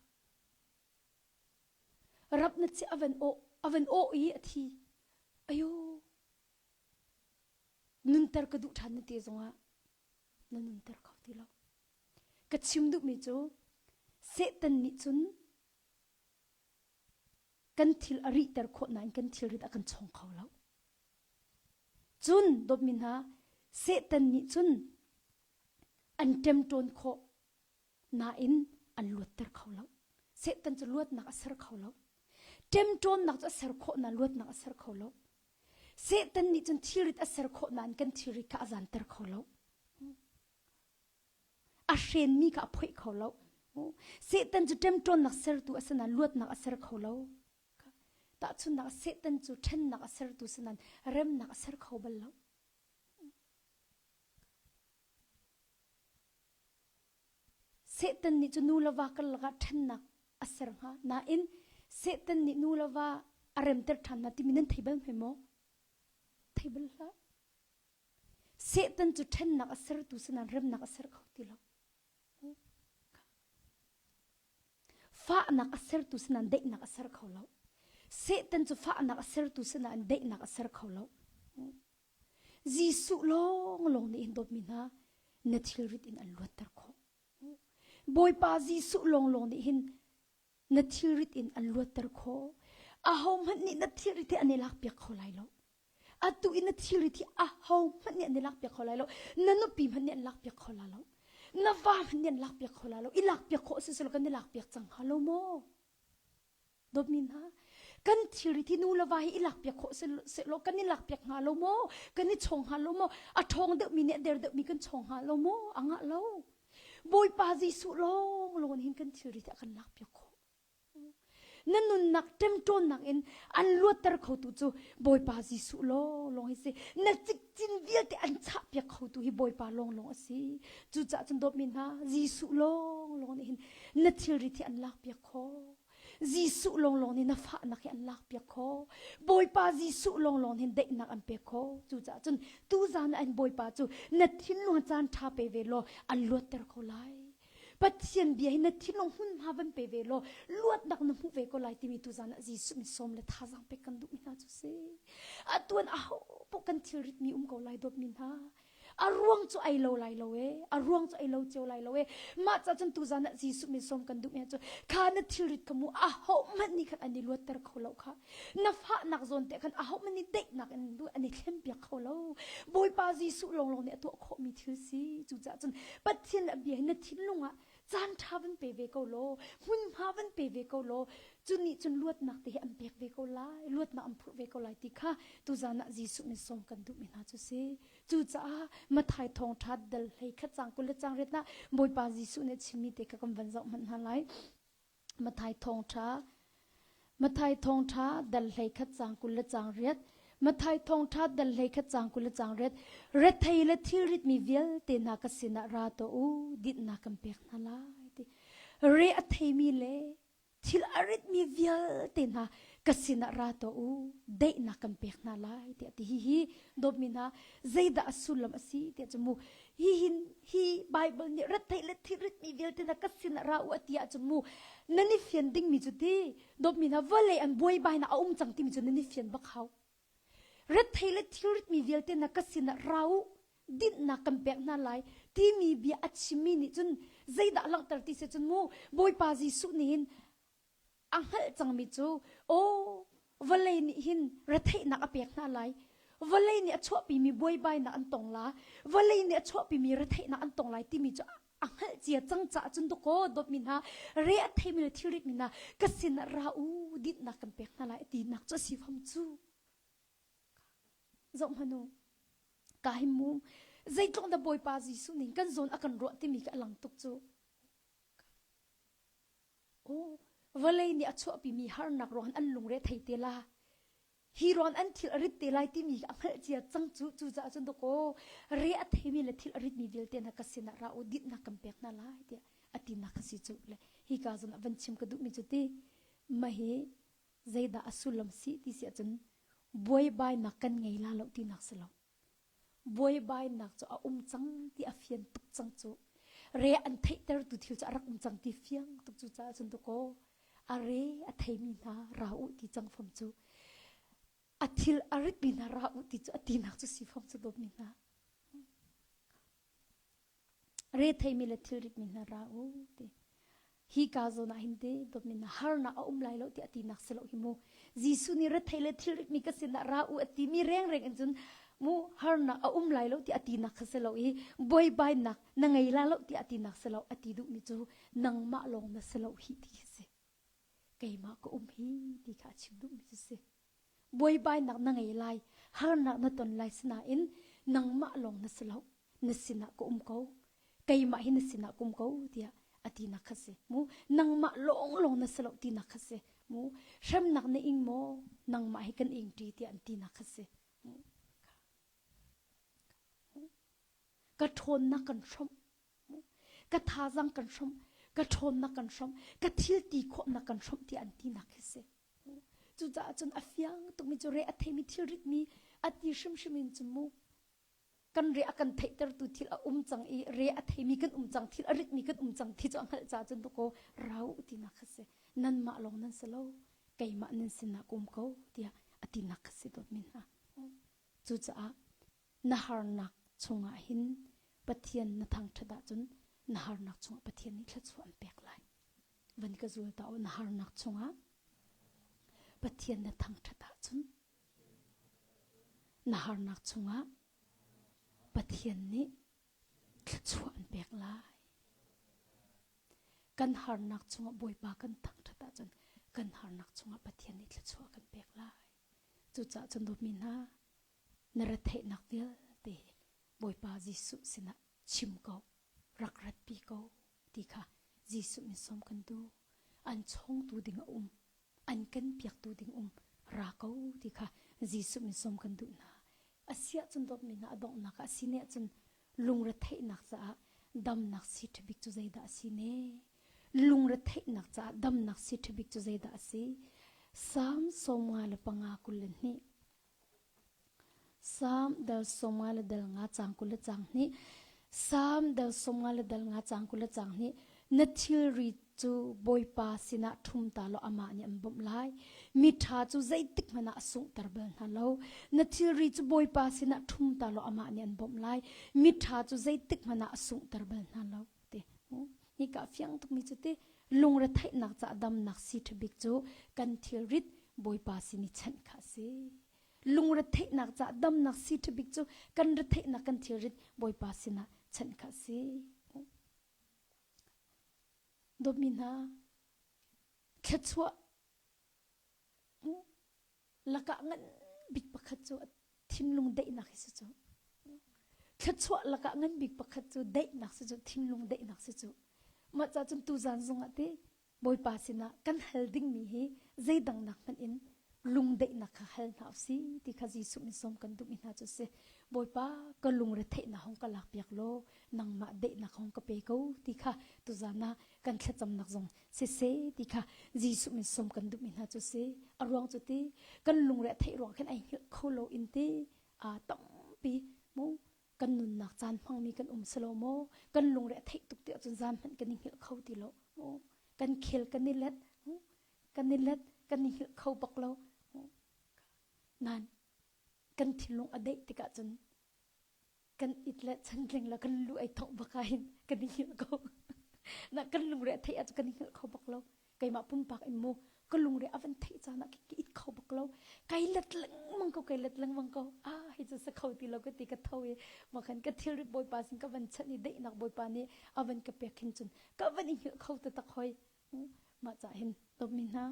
Rap na chiah a van awh, a van awh i a thi. Ayo, nunter ka duh ṭhan na ti zongah na nunter kho ti lo. Ka chim duhmi cu Satan nih cun kan thil a rihter khawh nain kan thilrit a kan chawng kho lo. Cun dawtmi hna, Satan nih cun an ṭemṭawn khawh nain an luatter kho lo. Satan cu luatnak a ser kho lo. Ṭemṭawnnak cu a ser khawh nain luatnak a ser kho lo. Satan nih cun thilrit a ser khawh nain kan thilrit kha a zanter kho lo. A hrenmi kha a phoih kho lo. Satan cu ṭemṭawnnak sertu a si nain luatnak a ser kho lo. Tahchunhnak Satan cu ṭhennak a sertu si nain remnak a ser kho bal lo. Satan nih cu nu le va karlak ah ṭhennak a ser hnga. Nain Satan nih nu le va a remter ṭhan hna timi nan thei bal hme maw? Thei bal hlah. Satan cu ṭhennak a sertu si nain remnak a ser kho ti lo. Fahnak a sertu si nain daihnak a ser kho lo. Satan cu fahnak a sertu si nain daihnak a ser kho lo. Jesuh lawnglawng nih hin dawtmi hna na thilrit in an luatter khawh. Bawipa Jesuh lawnglawng nih hin na thilrit in an luatter khawh. Ahohmanh nih na thilrit hi an i lakpiak kho lai lo. Atu in na thilrit hi ahohmanh nih an i lakpiak kho lai lo. Na nupi hmanh nih an lakpiak kho la lo. Na va hmanh nih an lakpiak kho la lo. I lakpiak khawh si selaw kan i lakpiak cang hnga lo maw? Dawtmi hna, kan thilrit hi nu le va hi i lakpiak khawh sehlaw kan i lakpiak hnga lo maw? Kan i chawng hnga lo maw? A ṭhawng deuhmi nih a der deuhmi kan chawng hnga lo maw? A ngah lo. Bawipa Jesuh lawnglawng hin kan thilrit a kan lakpiak khawh. Na nunnak ṭemṭawnnak in an luatter khotu cu Bawipa Jesuh lawnglawng hi si. Na cikcin vialte an chahpiak khotu hi Bawipa lawnglawng a si. Cucaah cun dawtmi hna, Jesuh lawnglawng nih hin na thilrit hi an lakpiak khawh. Jesuh lawnglawng nih na fahnak hi an lakpiak khawh. Bawipa Jesuh lawnglawng nih daihnak an pek khawh. Cucaah cun tuzan ah an Bawipa cu na thinlung caan ṭha pe ve law an luatter ko lai. Pathian bia hi na thinlung hmunhma van pe ve law luatnak na hmuh ve ko lai timi tuzan ah Jesuh min sawm le thazaang pek kan duhmi hna cu si. Atuan aho paoh kan thilrit mi um ko lai dawtmi hna. A ruang cu ai lo lai lo e. A ruang cu ai lo cio lai lo e. Mah ca cun tuzan ah Jesuh min sawm kan duh mi cu kha na thilrit kha mu aho hmanh nih khan an i luatter kho lo kha. Na fahnak zawn te khan aho hmanh nih daihnak in an i thlen piak kho lo. Bawipa Jesuh lawnglawng nih a tuah khawhmi thil si. Cucaah cun Pathian a bia hi na thinlung ah caan ṭha van pe ve ko law hmunhma van pe ve ko law cu nih cun luatnak te hi an pek ve ko lai luatnak an phurh ve ko lai ti kha tuzan ah Jesuh min sawm kan duhmi hna cu si cucaah Mathai thawngṭha dal hlei khat cang 20 le cang riat ah Bawipa Jesuh nih a chimmi te kha kan van zoh hmanh hna lai Mathai thawngṭha Mathai thawngṭha dal hlei khat cang 20 le cang riat Mathai thawngṭha dal hlei khat cang 20 le cang riat Rethei le thilrit mi vialte hna ka sinah ra tuah u dinhnak kan pek hna lai ti re a theimi le thil a ritmi vialte hna ka sinah ra tuah u daihnak kan pek hna lai tiah ti hi hi dawtmi hna zeidah a sullam a si tiah cu mu hi hin hi Bible nih retheih le thilritmi vialte hna ka sinah ra u a ti ahcun mu nan i fian dingmi cu ti dawtmi hna vawlei an buaibainak a um cang timi cu nan i fian bak hau rethei le thilritmi vialte hna ka sinah ra u dinhnak kan pek hna lai timi bia a chimmi nih cun zeidah langhter ti si cun mu Bawipa Jesuh nih hin a hngalh cangmi cu aw vawlei nih hin retheihnak a pek hna lai vawlei nih a chuahpimi buaibainak an tong la vawlei nih a chuahpimi retheihnak an tong lai timi cu a A hngalh cia cang caah cun dawkaw dawtmi hna, re a theimi le thilrit mi hna, ka sinah ra u, dinhnak kan pek hna lai a tinak cu a si fam cu. Zoh hmanh u, ka hi mu, zeitluk dah Bawipa Jesuh nih kan zawn a kan ruah timi kha a lang tuk cu. Aw, vawlei nih a chuahpimi harnak ruang an lungre thei te la. Hi ruang an thil a rit te lai timi a hngalh cia cang cu. Cucaah cun dawkaw re a theimi le thil a ritmi vialte hna ka sinah ra u, dinhnak kan pek hna lai tiah a tinak kha si cu. Le hi ka zawn ah van chim ka duhmi cu ti mah hi zeidah a sullam si ti si ahcun buaibainak kan ngei la lo tinak si lo. Buaibainak cu a um cang ti a fian tuk cang cu. Re an theihtertu thil cu a rak um cang ti fiang tuk cu caah cun dawkaw a re a theimi hna ra u ti cang fom cu. A thil a ritmi hna ra u ti cu a tinak cu si fom cu dawtmi hna. Re theimi le thilritmi hna ra u ti. Hi ka zawn ah hin ti dawtmi hna harnak a um lai lo tiah tinak si lo hi mu. Jesuh nih rethei le thilritmi ka sinah ra u a timi rengreng in cun mu harnak a um lai lo tiah tinak kha si lo i buaibainak na ngei la lo tiah tinak si lo a ti duhmi cu nangmah lawng na si lo hi ti khi si. Keimah ka um hi ti kha a chim duhmi cu si. Buaibainak na ngei lai, harnak na ton lai sinain nangmah lawng na si lo, na sinah ka um ko. Keimah hi na sinah ka um ko tiah a tinak kha si. Mu nangmah lawng lawng na si lo tinak kha si. Mu hremnak na ing maw? Nangmah hi kan ing ṭi tiah an tinak kha si. Ka ṭhawnnak kan hrawmh. Ka thazaang kan hrawmh. Ka ṭhawnnak kan hrawmh. Ka thil ti khawhnak kan hrawmh tiah an tinak khi si. Cucaah cun a fiang tukmi cu re a theimi thil ritmi a ti hrimhrim in cu mu kan re a kan theihtertu thil a um cang i re a theimi kan um cang thil a ritmi kan um cang ti cu a hngalh caah cun dakaw rau tinak kha si nanmah lawng nan si lo keimah nan sinah ka um ko tiah a tinak kha si dawtmi hna cucaah na harnak chungah hin Pathian na thangṭhat ahcun na harnak chungah Pathian nih thluachuah an pek lai. Van ka zul ta u na harnak chungah Pathian na thangṭhat ahcun na harnak chungah Pathian nih thluachuah an pek lai. Kan harnak chungah Bawipa kan thangṭhat ahcun kan harnak chungah Pathian nih thluachuah kan pek lai. Cucaah cun dawtmi hna, na retheihnak vialte hi Bawipa Jesuh sinah chim ko, rak ratpi ko ti kha Jesuh min sawm kan duh. An chawngtu ding a um, an kan piaktu ding um, ra ko ti kha Jesuh min sawm kan duh hna. Asiah cun dawtmi hna a donghnak ah a si ne ahcun lungretheihnak caah damnak si ṭhabik cu zeidah a si ne? Lungretheihnak caah damnak si ṭhabik cu zeidah a si? Salm 55 22 Salm dal 50 le dal nga cang 20 le cang hnih Salm dal 50 le dal nga cang 20 le cang hnih Na thilri cu Bawipa sinah ṭhum ta law amah nih an bawmh lai. Miṭha cu zeitik hmanh ah a sunghter bal hna lo. Na thilri cu Bawipa sinah ṭhum ta law amah nih an bawmh lai. Miṭha cu zeitik hmanh ah a sunghter bal hna lo. Ti. Hika fiang tukmi cu ti lungretheihnak caah damnak si ṭhabik cu kan thilrit Bawipa sin i chanh kha a si. Lungretheihnak caah damnak si ṭhabik cu kan retheihnak kan thilrit Bawipa sinah chanh kha a si. Dawtmi hna, thluachuah lakah ngan bik pakhat cu thinlung daihnak hi si cu. Thluachuah lakah ngan bik pakhat cu daihnak si cu, thinlung daihnak si cu. Mah ca cun tuzan zongah te Bawipa sinah kan hal dingmi hi zeidang nak hmanh in lungdaihnak kha hal hna usih ti kha Jesuh min sawm kan duhmi hna cu a si. Bawipa ka lungretheihnak hong ka lakpiak law nangmah daihnak hong ka pe ko ti kha tuzan ah kan thlacamnak zong siseh ti kha Jesuh min sawm kan duhmi hna cu a si. A ruang cu ti kan lungre a theih ruang khin ai hngilh kho lo in ti aa tampi mu kan nunnak caan hmangmi kan um si lo maw kan lungre a theih tuk ti ahcun zan hmanh kan i hngilh kho ti lo kan khel kan i let kan i let kan i hngilh kho bak lo nan kan thinlung a deih tikah cun kan it le chantling le kan lu ai thongh bak ah hin kan i hngilh ko na kan lungre a theih ahcun kan i hngilh kho bak lo keimah pumpak in mu. Ka lungre a van theih caan ah ka it kho bak lo. Kai let lengmang ko, kai let lengmang ko. Ah, hi cu sa kho ti lo ka ti ka tho i ma khan ka thilrit Bawipa sin ka van chanh i daihnak Bawipa nih a van ka pek hin cun ka van i hngilh kho taktak hoi. Mah ca hin dawtmi hna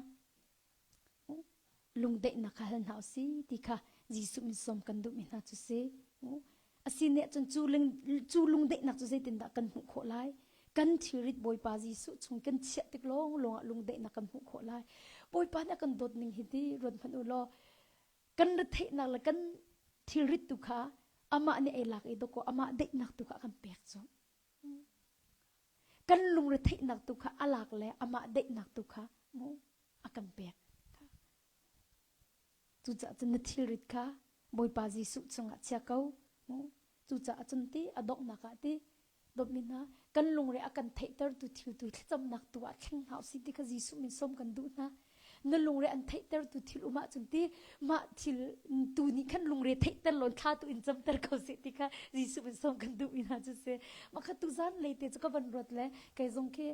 lungdaihnak kha hal hna usih ti kha Jesuh min sawm kan duhmi hna cu si. Asi nih cun cu, cu lungdaihnak cu zeitindah kan hmuh khawh lai? Kan thilrit Bawipa Jesuh chung kan chiah tik lawng lawng ah lungdaihnak kan hmuh khawh lai. Bawipa nih a kan dawt ning hi ti ruat hmanh u law kan retheihnak le kan thilrit tu kha amah nih ei lak i dawkaw amah daihnak tu kha a kan pek cu. Kan lungretheihnak tu kha a lak le amah daihnak tu kha mu a kan pek. Cucaah cun na thilrit kha Bawipa Jesuh cungah chia ko. Mu. Cucaah cun ti a donghnak ah ti dawtmi hna kan lungre a kan theihtertu thil tu thlacamnak tu ah thleng hna usih ti kha Jesuh min sawm kan duh hna. Na lungre an theihtertu thil um ahcun ti mah thil tu nih khan lungre theihter lawn thla tu in camter ko seh ti kha Jesuh min sawm kan duhmi hna cu si. Mah kha tuzan lei te cu ka van ruat le kei zong khi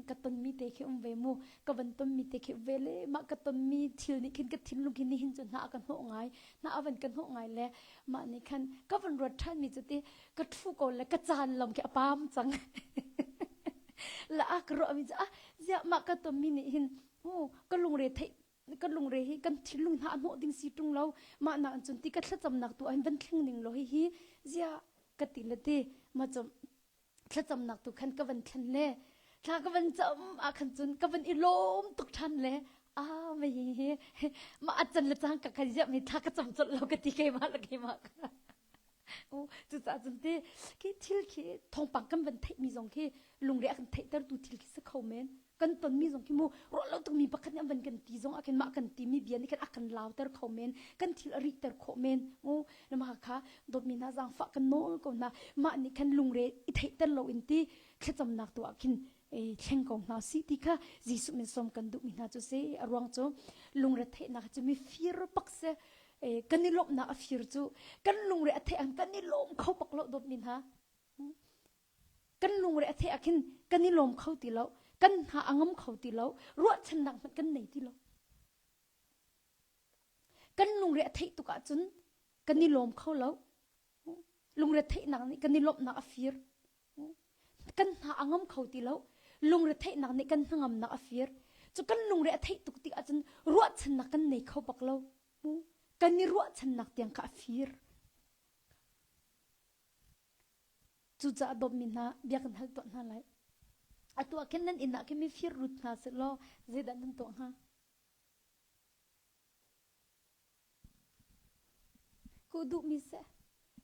ka tonmi te khi um ve mu ka van tonmi te khi ve le mah ka tonmi thil nih khin ka thinlung khi nihin cu hna a ka hnawh ngai hna a van ka hnawh ngai le mah nih khan ka van ruat ṭhan mi cu ti ka ṭhu ko le ka caan lam khi a pam cang la a ka ruah mi cu ah ziah mah ka tonmi nih hin ka lungre theih ka lungre hi kan thinlung hna a hnawh ding si ṭung lo mah nak cun ti ka thlacamnak tu ah hin van thleng ning lo hi hi ziah ka ti le ti ma cu thlacamnak tu khan ka van thlen le thla ka van cam ah khan cun ka van i lawm tuk ṭhan le ah mei hi mah a can le cang ka khan ziah mi thla ka cam colh lo ka ti keimah le keimah ka cucaah cun ti khi thil khi thawngpang kan van theih mi zong khi lungre a kan theihter tu thil khi si kho men kan tonmi zong khi mu ruah lo tukmi pakhat nih an van kan ti zong ah khin mah kan timi bia nih khan a kan lauter kho men kan thil a rihter khawh men mu mah kha dawtmi hna zaangfah kan nawl ko hna mah nih khan lungre i theihter lo in ti thlacamnak tu ah khin thleng ko hna si ti kha Jesuh min sawm kan duhmi hna cu si a ruang cu lungre theihnak cu mi fir bak si kan i lawmhnak a fir cu kan lungre a theih ang kan i lawm kho bak lo dawtmi hna Kan lungre a theh ah khin kan i lawm kho ti lo, kan hna a ngam kho ti lo, ruahchannak hmanh kan nei ti lo. Kan lungre a theih tuk ahcun kan i lawm kho lo. Lungre theihnak nih kan i lawmhnak a fir. Kan hna a ngam kho ti lo. Lungre theihnak nih kan hnangamnak a fir. Cu kan lungre a theih tuk tik ahcun ruahchannak kan nei kho bak lo. Kan i ruahchannak tiang kha a fir. Cucaah dawtmi hna, bia kan hal tuah hna lai. Atu ah khin nan inn ah khin mifir lut hna sehlaw zeidah nan tuah hnga? Ku duhmi seh.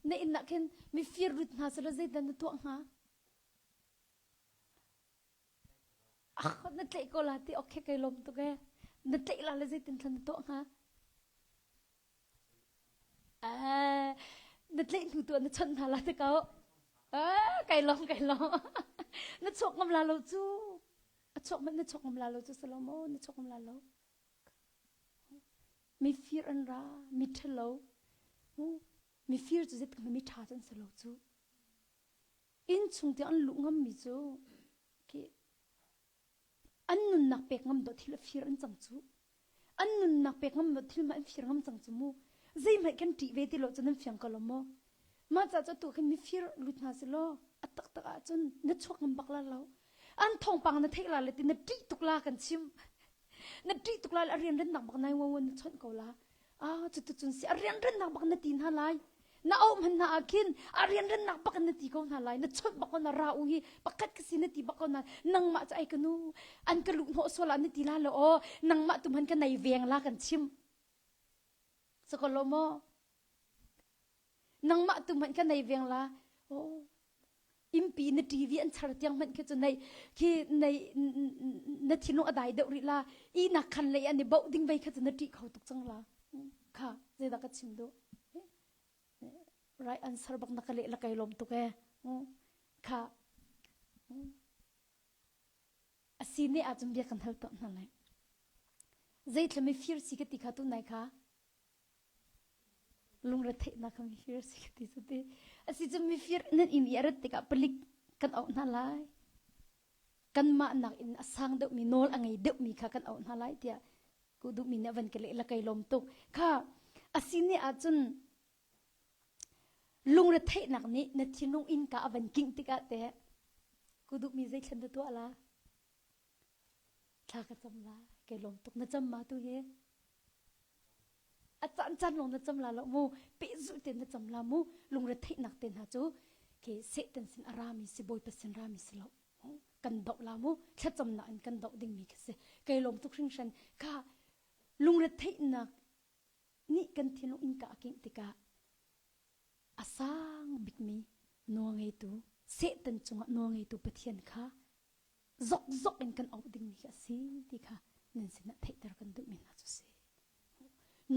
Na inn ah khin mifir lut hna sehlaw zeidah na tuah hnga? Ah, na tlaih ko la ti okay kai lawm tuk ee. Na tlaih la le zeitin thlan na tuah hnga? Na tlaih hnu tu ah na chawnh hna la te ko. Kai lawm kai lawm. Na chuak ngam la lo cu. A chuak hmanh na chuak ngam la lo cu Salomo na chuak ngam la lo. Mifir an ra, mi ṭhalo. Mifir cu zeitluk mi ṭha cu an si lo cu. Inn chung tiang an luh ngam mi cu khi An nunnak pek ngam dawh thil a fir an cang cu. An nunnak pek ngam dawh thil mah an fir ngam cang cu mu. Zeihmanh kan ṭih ve ti lo cu nan fiang ko lo maw? Mah ca cu tu khin mifir lut hna si law a taktak ahcun na chuak ngam bak la lo. An thawngpang na theih la le ti na ṭih tuk la kan chim. Na ṭih tuk la le a rianrennak bak nai wawan na chawnh ko la. Ah cuticun si a rianrennak bak na ti hna lai. Na auh hmanh hna ah khin a rianrennak bak in na ti ko hna lai. Na chawnh bak ko na ra u hi pakhat ka si na ti bak ko na nangmah cu ai ka nu an ka luh hnawh sual ah na ti la lo aw nangmah tu hman ka nei veng la kan chim. Sakolo maw? Nangmah tu hmanh ka nei veng la. Oh Innpi na TV an char tiang hmanh khi cu nei khi nei na thinlung a dai deuh rih la ihnak khan lei an i boh ding vei kha cu na ṭih kho tuk cang la kha zeidah ka chim duh right answer bak na ka leh la kai lawm tuk e kha a si ne ahcun bia kan hal tuah hna lai zeithla mifir si ka ti kha tu nai kha Lungretheihnak kha mifir a si ka ti cu ti. A si cu mifir nan inn i a rat tikah palik kan auh hna lai. Kanmah nakin a sang deuhmi nawl a ngei deuhmi kha kan auh hna lai tiah ku duhmi nih a van ka leh la kai lawm tuk. Kha a si ni ahcun lungretheihnak nih na thinlung innka a van kingh tikah teh ku duhmi zeithlen na tuah la? Thla ka cam la, kai lawm tuk. Na cam ma tu hi? A caan caan lawng na cam la lo mu, pehzulh tein na cam la mu. Lungretheihnak te hna cu khi Satan sin a rami si, Bawipa sin rami si lo. Kan doh la mu, thlacamnak in kan doh dingmi khi si. Kai lawm tuk hringhran. Kha lungretheihnak nih kan thinlung innka a kingh tikah a sang bikmi nawlngeitu Satan cungah nawlngeitu Pathian kha zokzok in kan auh dingmi khi a si ti kha nan sinah theihter kan duhmi hna cu si.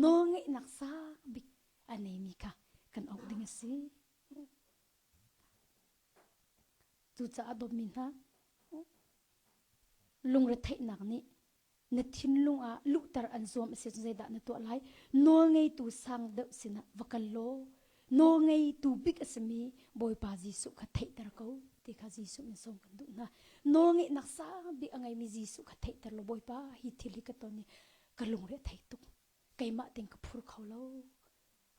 Nawlngeihnak sang bik a neimi kha kan auh ding a si. Cucaah dawtmi hna, lungretheihnak nih na thinlung ah luhter an zuam a si cun zeidah na tuah lai? Nawlngeitu sang deuh sinah va kal law nawlngeitu bik a simi Bawipa Jesuh kha theihter ko ti kha Jesuh min sawm kan duh hna. Nawlngeihnak sang bik a ngeimi Jesuh kha theihter law Bawipa hi thil hi ka ton i ka lungre a thei tuk. Keimah tein ka phur kho lo.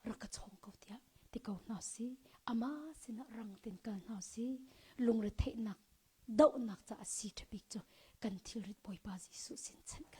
Rak ka chawng ko tiah ti ko hna si. Amah sinah rang tein kal hna si. Lungre theihnak dohnak caah si ṭha bik cu kan thilrit Bawipa Jesuh sin chanh kha.